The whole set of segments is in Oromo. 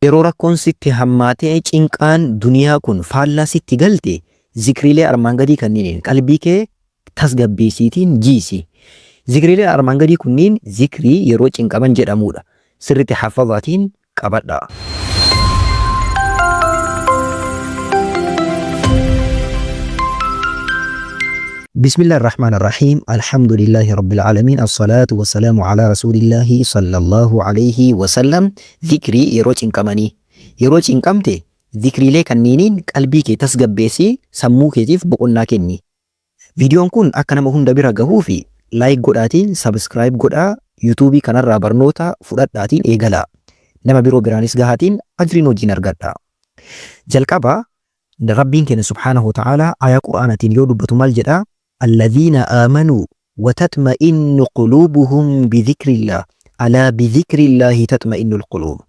Yeroo rakkoon sitti hammaatee cinqaan duniyaa kun faallaa sitti galte, zikriilee armaan gadii kanniiniin qalbii kee tasgabbeessiitiin jiisi. Zikriileen armaan gadii kunniin zikrii yeroo cinqaman jedhamuudha. Sirritti haffazaatiin qabadhaa. بسم الله الرحمن الرحيم، الحمد لله رب العالمين، الصلاة والسلام على رسول الله صلى الله عليه وسلم. Zikrii yeroo cinqamanii. Yeroo cinqamte zikriilee kanniiniin qalbii kee tasgabbeessii sammuu keetiif boqonnaa kenni. Viidiyoon kun akka nama hunda bira gahuufi like godhaatiin subscribe godhaa, YouTube kanarraa barnoota fudhadhaatiin eegalaa. Nama biroo biraanis gahaatiin ajriin wajjin argadhaa. Jalqaba Rabbiin keenya subhaanahu wa ta'aalaa aayaa Qur'aanaatiin yoo dubbatu maal jedha? Alladhiina aamanuu wa tatma'innu quluubuhum bidhikrillah, alaa bidhikrillaahi tatma'innul quluub.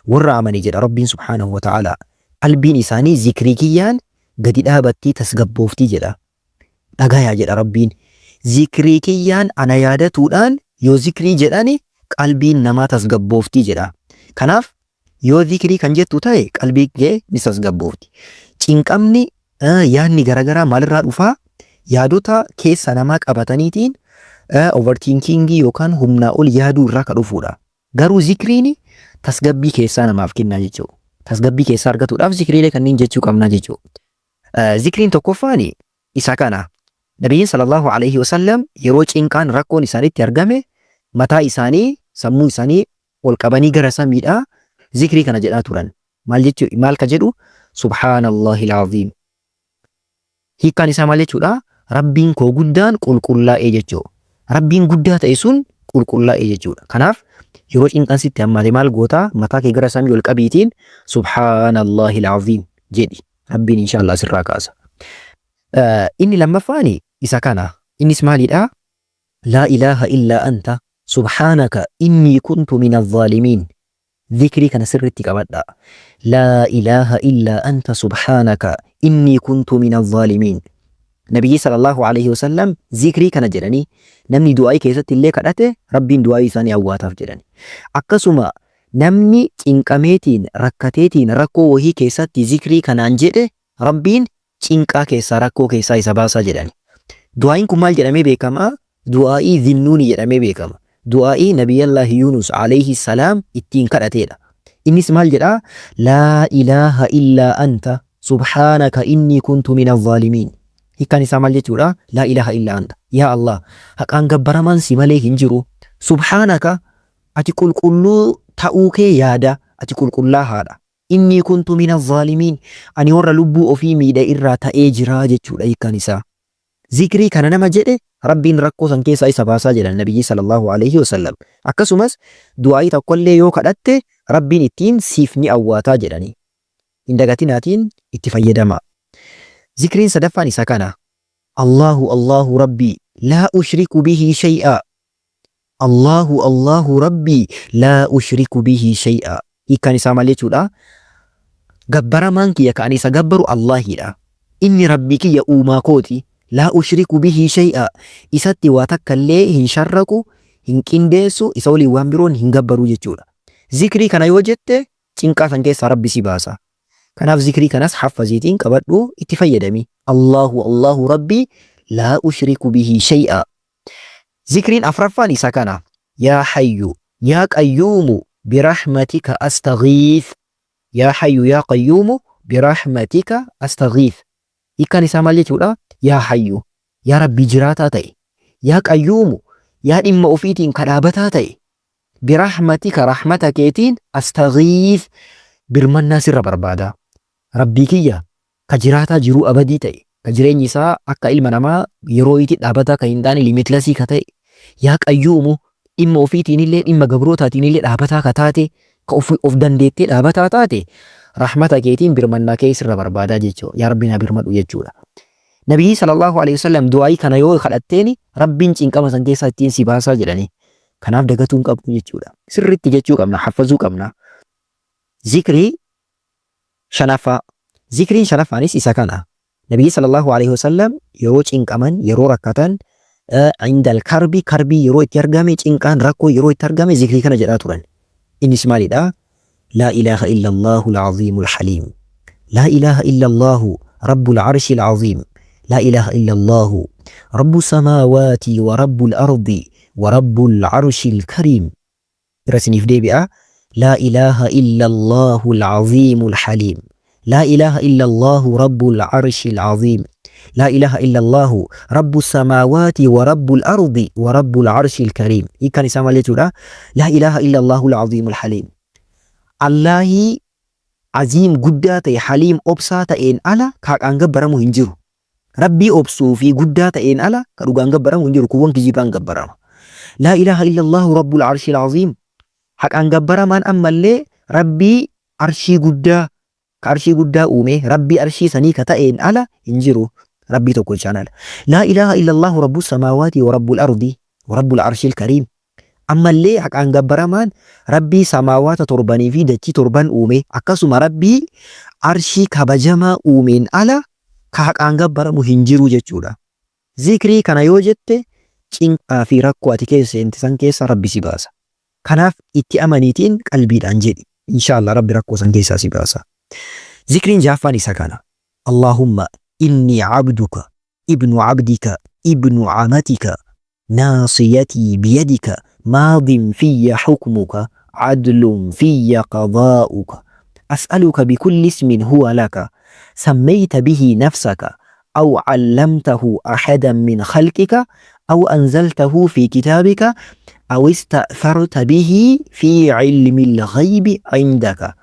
Warra amane jedha Rabbiin subhaanahu wa ta'aalaa, qalbiin isaanii zikrii kiyyaan gadi dhaabattii tasgabbooftii jedha. Dhagayaa jedha Rabbiin. Zikrii kiyyaan ana yaadatuudhaan yoo zikrii jedhani qalbiin namaa tasgabbooftii jedha. Kanaaf yoo zikrii kan jettu ta'e qalbii kee ni tasgabboofti. Cinqamni, yaadni garagaraa maalirraa dhufaa? Yaadota keessa namaa qabataniitiin overthinkingii yookaan humnaa ol yaaduu irraa ka dhufuudha. Garuu zikriin tasgabbii keessaa namaaf kennaa jechuudha. Tasgabbii keessaa argatuudhaaf zikriilee kanneen jechuu qabnaa jechuudha. Zikriin tokkoffaan isa kana. Nabiyyiin sallallahu alaihi wasallam yeroo cinqaan rakkoon isaanitti argame mataa isaanii, sammuu isaanii ol qabanii gara samiidhaa zikrii kana jedhaa turan. Maal jechuu, maal ka jedhu? Subhaanallahil aziim. Hiikkaan isaa maal jechuudha? Rabbiin koo guddaan qulqullaa'ee jechuudha. Rabbiin guddaa ta'e sun qulqullaa'ee jechuudha. Kanaaf yeroo cinqaan sitti hammaate maal goota? Mataa kee gara samii ol qabiitiin Subhaanallahil aziim jedhi. Rabbiin inshaallah sirraa kaasa. Inni lammaffaan isa kana. Innis maalidha? Laa ilaaha illaa anta subhaanaka innii kuntu mina zaalimiin. Zikrii kana sirriitti qabadhaa. Laa ilaaha illaa anta subhaanaka innii kuntu mina zaalimiin. Nabiyyi sallallahu alaihi wasallam zikrii kana jedhanii namni du'aa'ii keessatti illee kadhate Rabbiin du'aa'ii isaanii awwaataaf jedhani. Akkasuma namni cinqameetiin rakkateetiin rakkoo wahii keessatti zikrii kanaan jedhe Rabbiin cinqaa keessaa, rakkoo keessaa isa baasaa jedhani. Du'aa'iin kun maal jedhamee beekama? Du'aa'ii Zinnuuni jedhamee beekama. Du'aa'ii Nabiyyallaahi Yuunus alayhi salaam ittiin kadhateedha. Innis maal jedhaa? Laa ilaaha illaa anta subhaanaka innii kuntu mina zaalimiin. Hiikkaan isaa maal jechuudha? Laa ilaaha illaa anta. Yaa Allah, haqaan gabbaramaan si malee hin jiru. Subhaanaka, ati qulqulluu ta'uu kee yaada. Ati qulqullaahaadha. Innii kuntu mina zaalimiin, ani warra lubbuu ofii miidhe irraa ta'ee jira jechuudha hiikkaan isaa. Zikrii kana nama jedhe Rabbiin rakkoo san keessaa isa baasaa jedhan Nabiyyi sallallahu aleyhi wasallam. Akkasumas du'aa'ii tokkollee yoo kadhatte Rabbiin ittiin siif ni awwaataa jedhani. Hin dagatinaatiin itti fayyadamaa. Zikriin sadaffaan isa kana. Allahu Allahu Rabbii laa ushriku bihi shay'aa. Allahu Allahu Rabbii laa ushriku bihi shay'a. Hiikkaan isaa maal jechuudha? Gabbaramaan kiyya ka ani isa gabbaru Allaahidha. Inni Rabbii kiyya, uumaa kooti. Laa ushriku bihi shay'a. Isatti waa takka illee hin sharraku, hin qindeessu, isa waliin waan biroon hin gabbaru jechuudha. Zikrii kana yoo jette cinqaa san keessaa Rabbi si baasa. Kanaaf zikrii kanas haffaziitiin qabadhu, itti fayyadami. Allahu Allahu Rabbii laa ushriku bihi shay'a. Zikriin afraffaan isa kana. Yaa Hayyu Yaa Qayyuumu birahmatika astaghiith. Yaa Hayyu Yaa Qayyuumu birahmatika astaghiith. Hiikkaan isaa maal jechuudha? Yaa Hayyu, Yaa Rabbii jiraataa ta'e. Yaa Qayyuumu, Yaa dhimma ofiitiin ka dhaabataa ta'e. Birahmatika, rahmata keetiin, astaghiith, birmannaa sirra barbaada. Rabbii kiyya ka jiraataa jiruu abadii ta'e, ka jireenyi isaa akka ilma namaa yeroo wayiitti dhaabataa kan hin taane, limitless ka ta'e, yaa Qayyuumu, dhimma ofiitiinillee dhimma gabrootaatiinillee dhaabataa ka taate, ka of dandeettee dhaabataa taate, rahmata keetiin birmannaa kee sirra barbaadaa jechuudha. Yaa Rabbi naa birmadhu jechuudha. Nabiyyi sallallahu alaihi wasallam du'aayii kana yoo kadhatteeni Rabbiin cinqama san keessaa ittiin si baasaa jedhanii. Kanaaf dagatuu hin qabnu jechuudha. Sirriitti jechuu qabna, haffazuu qabna. Zikrii shanaffaa. Zikriin shanaffaanis isa kana. Nabiyyi sallallahu alaihi wasallam yeroo cinqaman, yeroo rakkatan, indal karbi, karbii yeroo itti argame, cinqaan rakkoo yeroo itti argame zikrii kana jedhaa turan. Innis maalidha? Laa ilaaha illallaahu al-aziimul haliim. Laa ilaaha illallaahu rabbul arshil aziim. Laa ilaaha illallaahu rabbu samaawaati wa rabbul ardi wa rabbul arshil kariim. Irra isiniif deebi'a. Laa ilaaha illallaahu al-aziimul haliim. Laa ilaaha illallaahu rabbul arshil aziim. Laa ilaaha illallaahu rabbu samaawaati wa rabbul ardi wa rabbul arshil kariim. Hiikkaan isaa maal jechuudha? Laa ilaaha illallaahu al-aziimul haliim. Allaahii aziim guddaa ta'e haliim obsaa ta'een ala ka haqaan gabbaramu hin jiru. Rabbii obsuu fi guddaa ta'een ala ka dhugaan gabbaramu hin jiru. Kuuwwan kijibaan gabbarama. Laa ilaaha illallaahu rabbul arshil aziim. Haqaan gabbaramaan ammallee Rabbii arshii guddaa ka arshii guddaa uume Rabbii arshii sanii ka ta'een ala hin jiru. Rabbii tokkochaan ala. Laa ilaaha illallaahu rabbus samaawaati wa rabbul ardi wa rabbul arshil kariim. Ammallee haqaan gabbaramaan Rabbii samaawaata torbanii fi dachii torban uume akkasuma Rabbii arshii kabajamaa uumeen ala ka haqaan gabbaramu hin jiru jechuudha. Zikrii kana yoo jette cinqaa fi rakkoo ati keessa seente san keessa Rabbi si baasa. Kanaaf itti amaniitiin qalbiidhaan jedhi. Inshaa Allah Rabbi rakkoo san keessaa si baasa. Zikriin jahaffaan isa kana. Allaahumma innii abduka ibnu abdika ibnu amatika naasiyatii biyadika maadin fiyya hukmuka adlun fiyya qadaa'uka as'aluka bikulli ismin huwa laka sammayta bihi nafsaka aw 'allamtahu ahadan min khalqika aw anzaltahu fi kitaabika aw ista'tharta bihi fi 'ilmil ghaybi 'indaka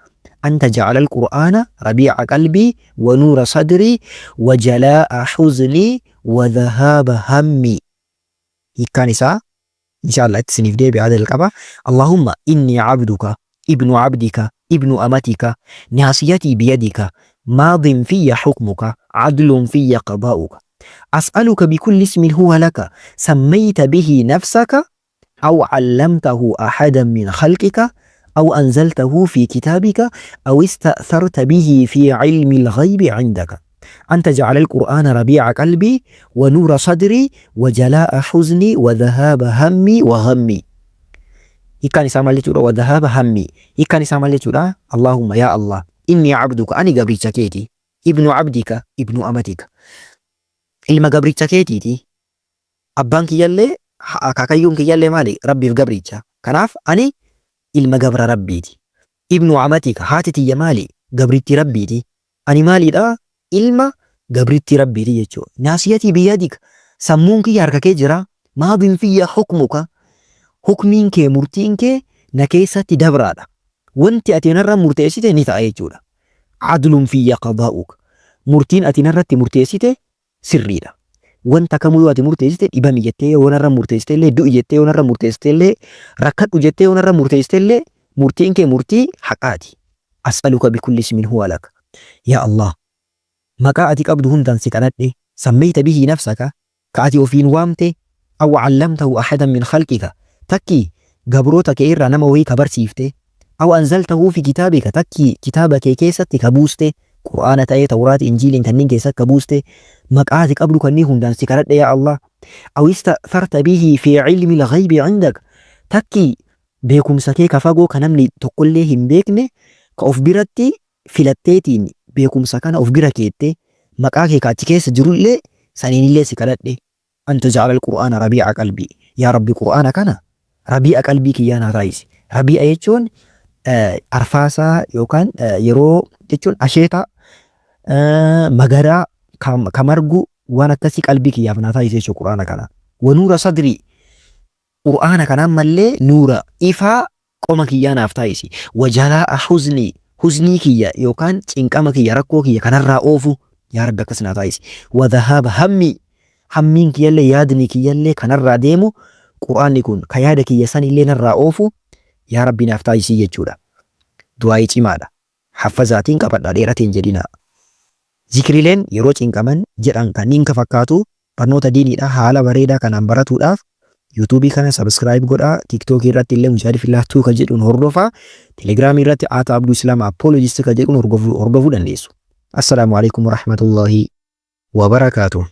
an taj'ala al-qur'aana rabii'a qalbii wa nuura sadrii wa jalaa'a huznii wa dhahaaba hammii. Hiikkaan isaa insha Allah itti isiniif deebi'a jalqaba. Allahumma inni abduka ibnu abdika ibnu amatika naasiyatii biyadika maadin fiyya hukmuka adlun fiyya qadaa'uka as'aluka bikulli ismin huwa laka sammayta bihi nafsaka aw 'allamtahu ahadan min khalqika aw anzaltahu fi kitaabika aw ista'tharta bihi fi 'ilmi al-ghaybi 'indaka an taj'ala al-Qur'aana rabii'a qalbii wa nuura sadrii wa jalaa'a huznii wa dhahaaba hammii wa ghammii. Hiikkaan isaa maal jechuudha? Wa dhahaaba hammii. Hiikkaan isaa maal jechuudha? Allaahumma yaa Allah innii 'abduka ani gabricha keeti ibnu 'abdika ibnu amatika ilma gabricha keetiiti. Abbaan kiyyallee akaakayyuun kiyyallee maali? Rabbiif gabricha. Kanaaf ani ilma gabra Rabbiiti. Ibnu amatika haati tiyya maali? Gabrittii Rabbiiti. Ani maaliidha? Ilma gabrittii Rabbiiti jechuudha. Naasiyatii biyadika sammuun kiyya harka kee jira. Maadin fiyya hukmuka hukmiin kee murtiin kee na keessatti dabraadha. Wanti ati narra murteessite ni ta'a jechuudha. Adlun fiyya qadaa'uka murtiin ati narratti murteessite sirriidha. Wanta kamuu yoo ati murteessite dhibami jettee yoo narra murteessite illee du'i jettee yoo narra murteessite illee rakkadhu jettee yoo narra murteessite illee murtiin kee murtii haqaati. As'aluka bikulli ismin huwa laka. Yaa Allah maqaa ati qabdu hundaan si kadhadhe sammeyta bihi nafsaka ka ati ofiin waamte aw 'allamtahu ahadan min khalqika takkii gabroota kee irraa nama wahii ka barsiifte Aw anzaltahu fi kitaabika takkii kitaaba kee keessatti ka buuste, Qur'aana ta'ee Tawraati Injiiliin kanniin keessatti ka buuste, maqaa ati qabdu kannii hundaan si kadhadhe yaa Allah. Aw ista'tharta bihi fi ilmil ghaybi indak takkii beekumsa kee ka fagoo ka namni tokkollee hin beekne ka of biratti filatteetiin beekumsa kana of bira keette maqaa kee ka achi keessa jirullee saniinillee si kadhadhe. An taj'ala al-Qur'aana rabii'a qalbii. Yaa Rabbi Qur'aana kana rabii'a qalbii kiyyaa naa taasisi. Rabii'a jechuun arfaasaa yookaan yeroo jechuun asheeta magaraa ka margu waan akkasii qalbii kiyyaaf naa taasisi jechuudha Qur'aana kana. Wa nuura sadrii. Qur'aana kana ammallee nuura ifaa qoma kiyyaa naaf taasisi. Wa jalaa'a huznii. Huznii kiyya yookaan cinqama kiyya rakkoo kiyya kanarraa oofu yaa Rabbi akkas naa taasisi. Wa dhahaaba hammii. Hammiin kiyyallee yaadni kiyyallee kanarraa deemu Qur'aanni kun ka yaada kiyya sanillee narraa oofu yaa Rabbi naaf taasisi jechuudha. Du'aa'ii cimaadha. Haffazaatiin qabadhaa dheerate hin jedhinaa. Zikriileen yeroo cinqaman jedhan kanniin ka fakkaatu barnoota diiniidha haala bareedaa kanaan baratuudhaaf YouTube kana subscribe godhaa TikTok irratti illee Mujaahid Fillah 2 ka jedhuun hordofaa Telegram irratti Aata Abduu Islaam Apologist ka jedhuun hordofuu dandeessu. Assalaamu alaikum warahmatullahi wabarakaatuh.